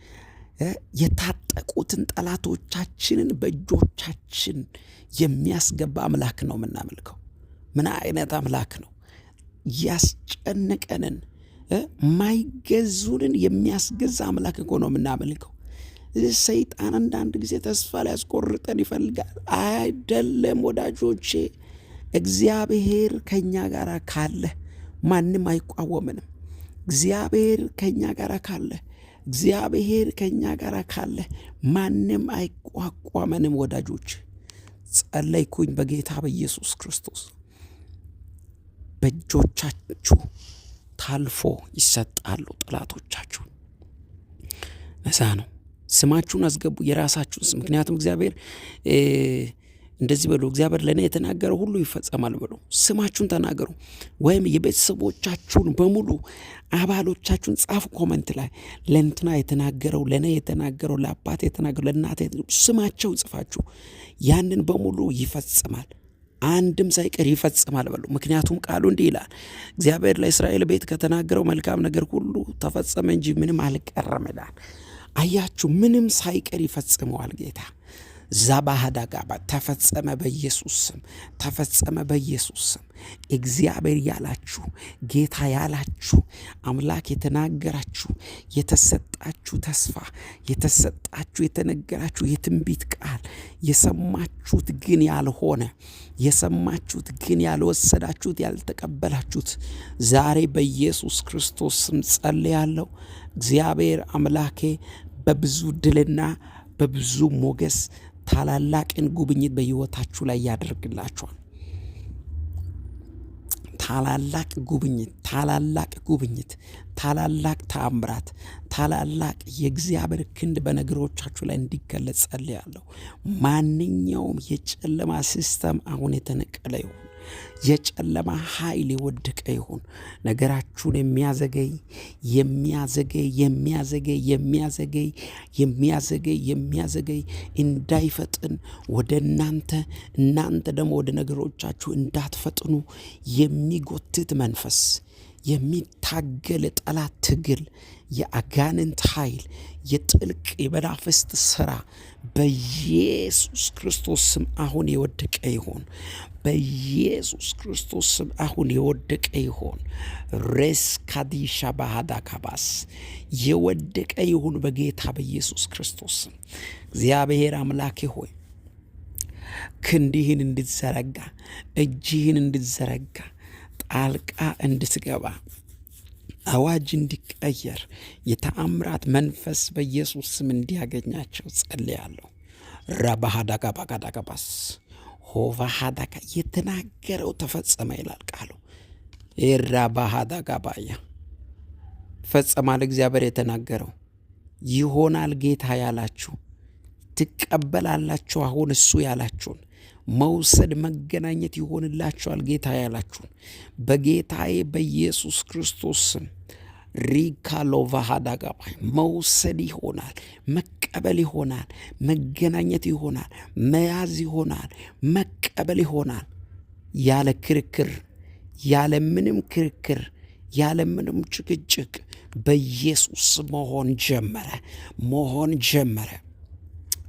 S1: የታጠቁትን ጠላቶቻችንን በእጆቻችን የሚያስገባ አምላክ ነው የምናመልከው። ምን አይነት አምላክ ነው? ያስጨነቀንን ማይገዙንን የሚያስገዛ አምላክ እኮ ነው የምናመልከው። ሰይጣን አንዳንድ ጊዜ ተስፋ ሊያስቆርጠን ይፈልጋል። አይደለም ወዳጆቼ፣ እግዚአብሔር ከእኛ ጋር ካለ ማንም አይቋወምንም። እግዚአብሔር ከእኛ ጋር ካለ እግዚአብሔር ከእኛ ጋር ካለ ማንም አይቋቋመንም። ወዳጆች ጸለይኩኝ በጌታ በኢየሱስ ክርስቶስ በእጆቻችሁ ታልፎ ይሰጣሉ ጠላቶቻችሁ። ነዛ ነው ስማችሁን አስገቡ፣ የራሳችሁን ስም። ምክንያቱም እግዚአብሔር እንደዚህ በሉ፣ እግዚአብሔር ለእኔ የተናገረው ሁሉ ይፈጸማል በሉ። ስማችሁን ተናገሩ፣ ወይም የቤተሰቦቻችሁን በሙሉ አባሎቻችሁን ጻፉ comment ላይ። ለእንትና የተናገረው፣ ለእኔ የተናገረው፣ ለአባት የተናገረው፣ ለእናቴ ስማቸውን ጽፋችሁ ያንን በሙሉ ይፈጽማል፣ አንድም ሳይቀር ይፈጽማል በሉ። ምክንያቱም ቃሉ እንዲህ ይላል፣ እግዚአብሔር ለእስራኤል ቤት ከተናገረው መልካም ነገር ሁሉ ተፈጸመ እንጂ ምንም አልቀረም ይላል። አያችሁ፣ ምንም ሳይቀር ይፈጽመዋል ጌታ። ዛባህዳ ጋባ ተፈጸመ በኢየሱስ ስም፣ ተፈጸመ በኢየሱስ ስም። እግዚአብሔር ያላችሁ፣ ጌታ ያላችሁ፣ አምላክ የተናገራችሁ፣ የተሰጣችሁ ተስፋ፣ የተሰጣችሁ የተነገራችሁ የትንቢት ቃል የሰማችሁት ግን ያልሆነ፣ የሰማችሁት ግን ያልወሰዳችሁት፣ ያልተቀበላችሁት ዛሬ በኢየሱስ ክርስቶስ ስም ጸልያለሁ። እግዚአብሔር አምላኬ በብዙ ድልና በብዙ ሞገስ ታላላቅን ጉብኝት በሕይወታችሁ ላይ ያደርግላችኋል። ታላላቅ ጉብኝት፣ ታላላቅ ጉብኝት፣ ታላላቅ ተአምራት፣ ታላላቅ የእግዚአብሔር ክንድ በነገሮቻችሁ ላይ እንዲገለጽ ጸልያለሁ። ማንኛውም የጨለማ system አሁን የተነቀለ ይሁን። የጨለማ ኃይል የወደቀ ይሁን። ነገራችሁን የሚያዘገይ የሚያዘገይ የሚያዘገይ የሚያዘገይ የሚያዘገይ የሚያዘገይ እንዳይፈጥን ወደ እናንተ፣ እናንተ ደግሞ ወደ ነገሮቻችሁ እንዳትፈጥኑ የሚጎትት መንፈስ፣ የሚታገል ጠላት ትግል፣ የአጋንንት ኃይል፣ የጥልቅ የመናፍስት ስራ በኢየሱስ ክርስቶስ ስም አሁን የወደቀ ይሁን። በኢየሱስ ክርስቶስ ስም አሁን የወደቀ ይሁን። ሬስ ካዲሻ ባህዳ ካባስ የወደቀ ይሁን በጌታ በኢየሱስ ክርስቶስ ስም። እግዚአብሔር አምላኬ ሆይ፣ ክንድህን እንድትዘረጋ፣ እጅህን እንድትዘረጋ፣ ጣልቃ እንድትገባ፣ አዋጅ እንዲቀየር፣ የተአምራት መንፈስ በኢየሱስ ስም እንዲያገኛቸው ጸልያለሁ። ራባሃዳጋባጋዳጋባስ ሆቫሃዳጋ የተናገረው ተፈጸመ ይላል ቃሉ። ራባሃዳጋባያ ፈጸማል። እግዚአብሔር የተናገረው ይሆናል። ጌታ ያላችሁ ትቀበላላችሁ። አሁን እሱ ያላችሁን መውሰድ መገናኘት ይሆንላችኋል። ጌታ ያላችሁን በጌታዬ በኢየሱስ ክርስቶስ ስም ሪካሎቫሃዳጋባ መውሰድ ይሆናል፣ መቀበል ይሆናል፣ መገናኘት ይሆናል፣ መያዝ ይሆናል፣ መቀበል ይሆናል። ያለ ክርክር፣ ያለ ምንም ክርክር፣ ያለ ምንም ጭቅጭቅ በኢየሱስ መሆን ጀመረ፣ መሆን ጀመረ።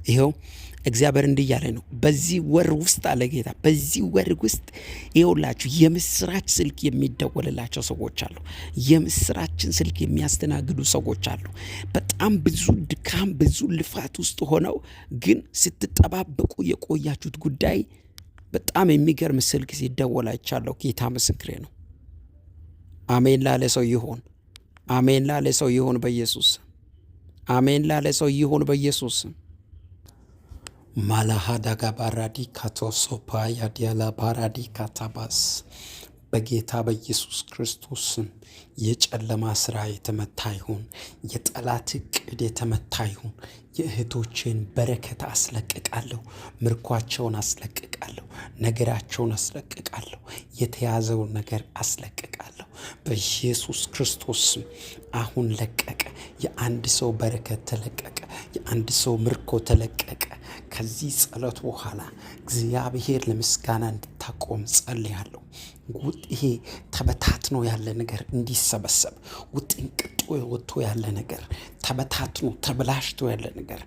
S1: ይኸው እግዚአብሔር እንዲህ እያለ ነው። በዚህ ወር ውስጥ አለ ጌታ፣ በዚህ ወር ውስጥ ይኸውላችሁ የምስራች ስልክ የሚደወልላቸው ሰዎች አሉ። የምስራችን ስልክ የሚያስተናግዱ ሰዎች አሉ። በጣም ብዙ ድካም፣ ብዙ ልፋት ውስጥ ሆነው ግን ስትጠባበቁ የቆያችሁት ጉዳይ በጣም የሚገርም ስልክ ሲደወል አይቻለሁ። ጌታ ምስክሬ ነው። አሜን ላለ ሰው ይሆን። አሜን ላለ ሰው ይሆን በኢየሱስ። አሜን ላለ ሰው ይሆን በኢየሱስ። ማላሃዳጋ ባራዲ ካቶሶፓ ያዲያላ ባራዲ ካታባስ በጌታ በኢየሱስ ክርስቶስ ስም የጨለማ ስራ የተመታ ይሁን። የጠላት እቅድ የተመታ ይሁን። የእህቶቼን በረከት አስለቅቃለሁ። ምርኳቸውን አስለቅቃለሁ። ነገራቸውን አስለቅቃለሁ። የተያዘውን ነገር አስለቅቃለሁ። በኢየሱስ ክርስቶስ ስም አሁን ለቀቀ። የአንድ ሰው በረከት ተለቀቀ። የአንድ ሰው ምርኮ ተለቀቀ። ከዚህ ጸሎት በኋላ እግዚአብሔር ለምስጋና እንድታቆም ጸልያለሁ። ይሄ ተበታትኖ ያለ ነገር እንዲሰበሰብ፣ ውጥንቅጡ ወጥቶ ያለ ነገር፣ ተበታትኖ ተበላሽቶ ያለ ነገር፣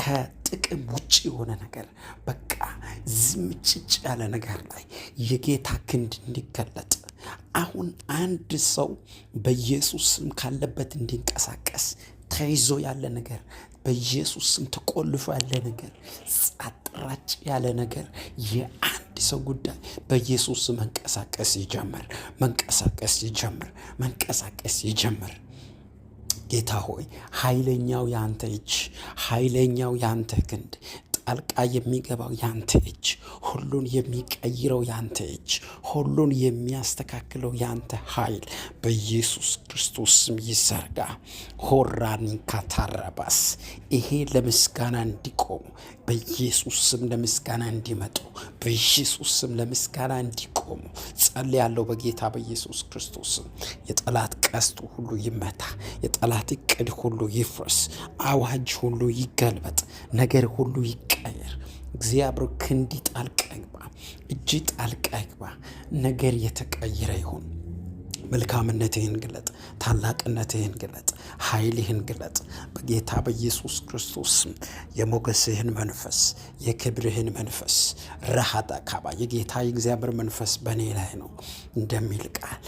S1: ከጥቅም ውጭ የሆነ ነገር፣ በቃ ዝምጭጭ ያለ ነገር ላይ የጌታ ክንድ እንዲገለጥ፣ አሁን አንድ ሰው በኢየሱስ ስም ካለበት እንዲንቀሳቀስ፣ ተይዞ ያለ ነገር፣ በኢየሱስ ስም ተቆልፎ ያለ ነገር፣ ጸጥ ረጭ ያለ ነገር፣ የአንድ ሰው ጉዳይ በኢየሱስ ስም መንቀሳቀስ ይጀምር፣ መንቀሳቀስ ይጀምር፣ መንቀሳቀስ ይጀምር። ጌታ ሆይ፣ ኃይለኛው ያንተ እጅ፣ ኃይለኛው ያንተ ክንድ፣ ጣልቃ የሚገባው ያንተ እጅ፣ ሁሉን የሚቀይረው ያንተ እጅ፣ ሁሉን የሚያስተካክለው ያንተ ኃይል በኢየሱስ ክርስቶስ ስም ይዘርጋ። ሆራኒ ካታረባስ ይሄ ለምስጋና እንዲቆሙ፣ በኢየሱስ ስም ለምስጋና እንዲመጡ፣ በኢየሱስ ስም ለምስጋና እንዲቆሙ ጸልያለሁ። በጌታ በኢየሱስ ክርስቶስ ስም የጠላት ቀስቱ ሁሉ ይመታ፣ የጠላት እቅድ ሁሉ ይፍረስ፣ አዋጅ ሁሉ ይገልበጥ፣ ነገር ሁሉ ይቀየር። እግዚአብሔር ክንዲ ጣልቃ ይግባ፣ እጅ ጣልቃ ይግባ። ነገር የተቀየረ ይሁን። መልካምነትህን ግለጥ፣ ታላቅነትህን ግለጥ፣ ኃይልህን ግለጥ። በጌታ በኢየሱስ ክርስቶስ ስም የሞገስህን መንፈስ፣ የክብርህን መንፈስ ረሃዳ ካባ የጌታ የእግዚአብሔር መንፈስ በእኔ ላይ ነው እንደሚል ቃል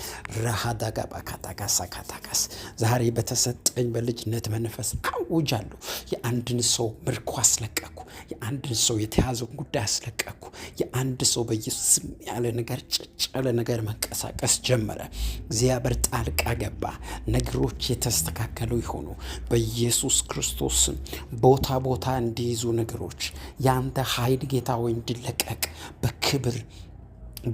S1: ረሃዳ ጋባ ካታጋሳ ካታጋስ ዛሬ በተሰጠኝ በልጅነት መንፈስ አውጃለሁ። የአንድን ሰው ምርኮ አስለቀኩ። የአንድን ሰው የተያዘውን ጉዳይ አስለቀኩ። የአንድ ሰው በኢየሱስ ስም ያለ ነገር ጭጭ ያለ ነገር መንቀሳቀስ ጀመረ። እግዚአብሔር ጣልቃ ገባ። ነገሮች የተስተካከሉ ይሆኑ በኢየሱስ ክርስቶስ ስም። ቦታ ቦታ እንዲይዙ ነገሮች ያንተ ኃይል ጌታ ሆይ እንዲለቀቅ በክብር፣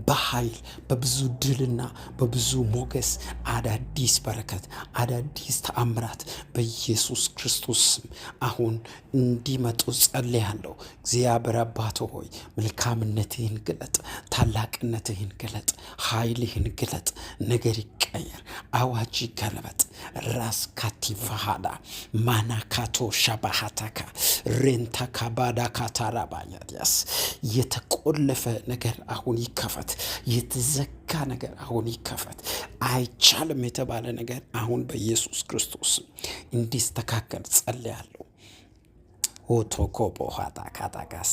S1: በኃይል፣ በብዙ ድልና በብዙ ሞገስ አዳዲስ በረከት፣ አዳዲስ ተአምራት በኢየሱስ ክርስቶስ ስም አሁን እንዲመጡ ጸልያለሁ። እግዚአብሔር አባት ሆይ መልካምነትህን ግለጥ፣ ታላቅነትህን ግለጥ፣ ኃይልህን ግለጥ። ነገር ይቀየር፣ አዋጅ ይገለበጥ። ራስ ካቲፋሃዳ ማናካቶ ሻባሃታካ ሬንታ ካባዳ ካታራባያዲያስ የተቆለፈ ነገር አሁን ይከፈት። የተዘጋ ነገር አሁን ይከፈት። አይቻልም የተባለ ነገር አሁን በኢየሱስ ክርስቶስ እንዲስተካከል ጸልያለሁ። ኦቶኮቦ ካታካታጋስ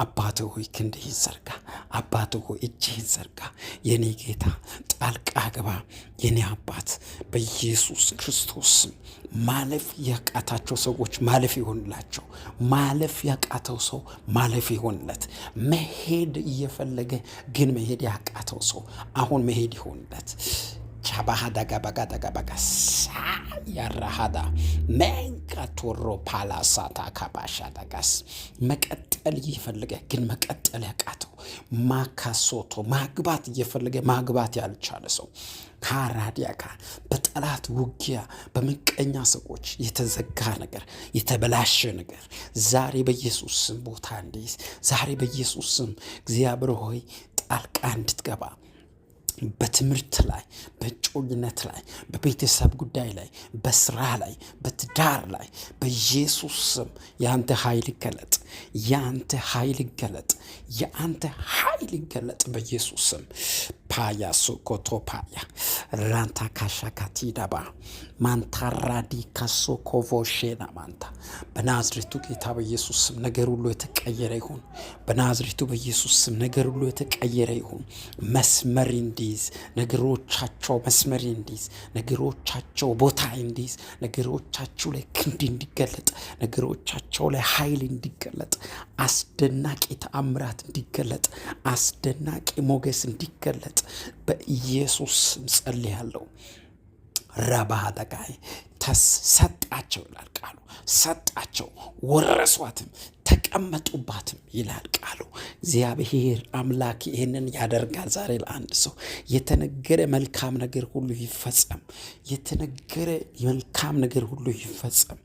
S1: አባት ሆይ ክንድህን ዘርጋ። አባት ሆይ እጅህን ዘርጋ። የኔ ጌታ ጣልቃ ግባ። የኔ አባት በኢየሱስ ክርስቶስ ማለፍ ያቃታቸው ሰዎች ማለፍ ይሆንላቸው። ማለፍ ያቃተው ሰው ማለፍ ይሆንለት። መሄድ እየፈለገ ግን መሄድ ያቃተው ሰው አሁን መሄድ ይሆንለት። ቻባሃዳጋባጋዳጋባጋ ያራሃዳ መንቃቶሮ ፓላሳታ ካባሻዳጋስ መቀጠል እየፈለገ ግን መቀጠል ያቃተው፣ ማካሶቶ ማግባት እየፈለገ ማግባት ያልቻለ ሰው፣ ካራዲያካ በጠላት ውጊያ በምቀኛ ሰዎች የተዘጋ ነገር፣ የተበላሸ ነገር ዛሬ በኢየሱስ ስም ቦታ እንዲይዝ፣ ዛሬ በኢየሱስ ስም እግዚአብሔር ሆይ ጣልቃ እንድትገባ በትምህርት ላይ፣ በእጮኝነት ላይ፣ በቤተሰብ ጉዳይ ላይ፣ በስራ ላይ፣ በትዳር ላይ በኢየሱስ ስም የአንተ ኃይል ይገለጥ፣ የአንተ ኃይል ይገለጥ፣ የአንተ ኃይል ይገለጥ በኢየሱስ ስም። ፓያ ሶኮቶ ፓያ ራንታ ካሻካቲዳባ ማንታራዲ ካሶኮቮሼና ማንታ በናዝሬቱ ጌታ በኢየሱስ ስም ነገር ሁሉ የተቀየረ ይሁን። በናዝሬቱ በኢየሱስ ስም ነገር ሁሉ የተቀየረ ይሁን። መስመር እንዲይዝ ነገሮቻቸው፣ መስመር እንዲይዝ ነገሮቻቸው፣ ቦታ እንዲይዝ ነገሮቻቸው ላይ ክንድ እንዲገለጥ፣ ነገሮቻቸው ላይ ኃይል እንዲገለጥ፣ አስደናቂ ተአምራት እንዲገለጥ፣ አስደናቂ ሞገስ እንዲገለጥ በኢየሱስ ስም ጸልያለሁ። ረባሃጠቃይ ሰጣቸው ይላል ቃሉ። ሰጣቸው፣ ወረሷትም፣ ተቀመጡባትም ይላል ቃሉ። እግዚአብሔር አምላክ ይህንን ያደርጋል። ዛሬ ለአንድ ሰው የተነገረ መልካም ነገር ሁሉ ይፈጸም። የተነገረ መልካም ነገር ሁሉ ይፈጸም፣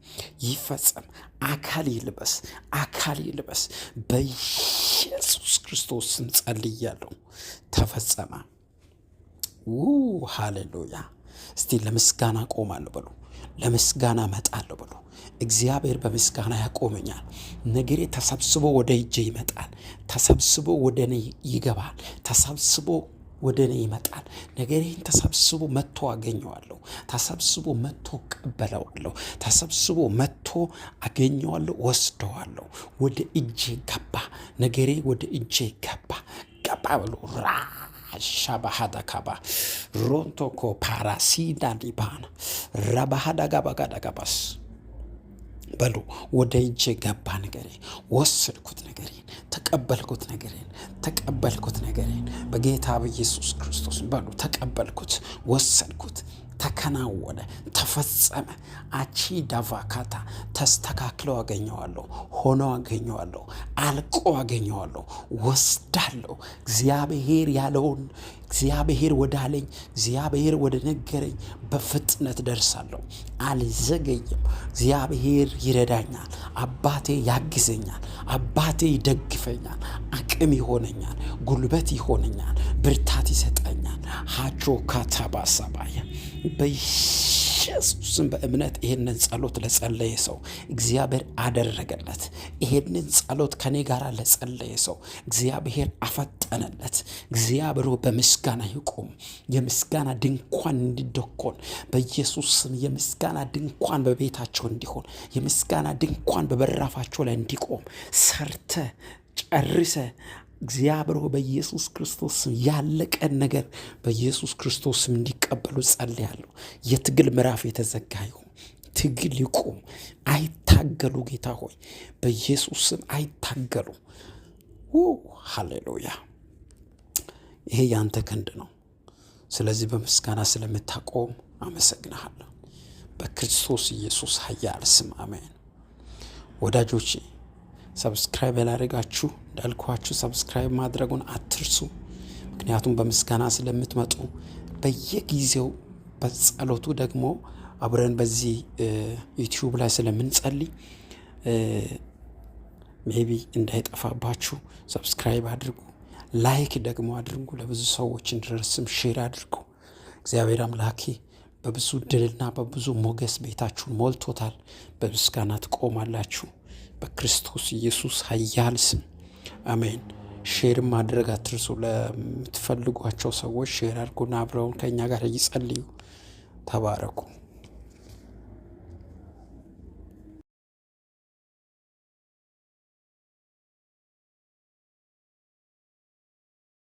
S1: ይፈጸም። አካል ይልበስ፣ አካል ይልበስ። በኢየሱስ ክርስቶስ ስም ጸልያለሁ። ተፈጸመ። ሃሌሉያ። እስቲ ለምስጋና ቆማለሁ በሉ። ለምስጋና መጣለሁ በሉ። እግዚአብሔር በምስጋና ያቆመኛል። ነገሬ ተሰብስቦ ወደ እጄ ይመጣል። ተሰብስቦ ወደ እኔ ይገባል። ተሰብስቦ ወደ እኔ ይመጣል። ነገሬን ተሰብስቦ መጥቶ አገኘዋለሁ። ተሰብስቦ መጥቶ እቀበለዋለሁ። ተሰብስቦ መጥቶ አገኘዋለሁ፣ ወስደዋለሁ። ወደ እጄ ገባ። ነገሬ ወደ እጄ ገባ። ገባ በሉ። ሻባሃዳካባ ሮንቶኮ ፓራሲዳ ዲባና ረባሃዳጋባጋዳጋባስ በሉ። ወደ እጄ ገባ ነገሬ፣ ወሰድኩት ነገሬን፣ ተቀበልኩት ነገሬን፣ ተቀበልኩት ነገሬን በጌታ በኢየሱስ ክርስቶስ በሉ። ተቀበልኩት፣ ወሰድኩት፣ ተከናወነ፣ ተፈጸመ። አቺ ዳቫካታ ተስተካክለው አገኘዋለሁ፣ ሆኖ አገኘዋለሁ፣ አልቆ አገኘዋለሁ፣ ወስዳለሁ። እግዚአብሔር ያለውን፣ እግዚአብሔር ወዳለኝ፣ እግዚአብሔር ወደ ነገረኝ በፍጥነት ደርሳለሁ፣ አልዘገይም። እግዚአብሔር ይረዳኛል፣ አባቴ ያግዘኛል፣ አባቴ ይደግፈኛል፣ አቅም ይሆነኛል፣ ጉልበት ይሆነኛል፣ ብርታት ይሰጠኛል። ሃቾ ካታባሳባያ በኢየሱስም በእምነት ይሄንን ጸሎት ለጸለየ ሰው እግዚአብሔር አደረገለት። ይሄንን ጸሎት ከኔ ጋር ለጸለየ ሰው እግዚአብሔር አፈጠነለት። እግዚአብሔር በምስጋና ይቁም። የምስጋና ድንኳን እንዲደኮን በኢየሱስ ስም፣ የምስጋና ድንኳን በቤታቸው እንዲሆን፣ የምስጋና ድንኳን በበራፋቸው ላይ እንዲቆም፣ ሰርተ ጨርሰ እግዚአብሔር በኢየሱስ ክርስቶስ ስም ያለቀን ነገር በኢየሱስ ክርስቶስ ስም እንዲቀበሉ ጸልያለሁ። የትግል ምዕራፍ የተዘጋ ይሁን። ትግል ይቁም። አይታገሉ። ጌታ ሆይ በኢየሱስ ስም አይታገሉ። ሃሌሉያ። ይሄ ያንተ ክንድ ነው። ስለዚህ በምስጋና ስለምታቆም አመሰግንሃለሁ። በክርስቶስ ኢየሱስ ኃያል ስም አሜን። ወዳጆቼ subscribe ያላደረጋችሁ እንዳልኳችሁ subscribe ማድረጉን አትርሱ። ምክንያቱም በምስጋና ስለምትመጡ በየጊዜው በጸሎቱ ደግሞ አብረን በዚህ ዩቲዩብ ላይ ስለምንጸልይ maybe እንዳይጠፋባችሁ subscribe አድርጉ። Like ደግሞ አድርጉ። ለብዙ ሰዎች እንዲደርስም share አድርጉ። እግዚአብሔር አምላኬ በብዙ ድልና በብዙ ሞገስ ቤታችሁን ሞልቶታል። በምስጋና ትቆማላችሁ። በክርስቶስ ኢየሱስ ኃያል ስም አሜን። Share ማድረግ አትርሱ። ለምትፈልጓቸው ሰዎች share አድርጉና አብረውን ከእኛ ጋር እይጸልዩ። ተባረኩ።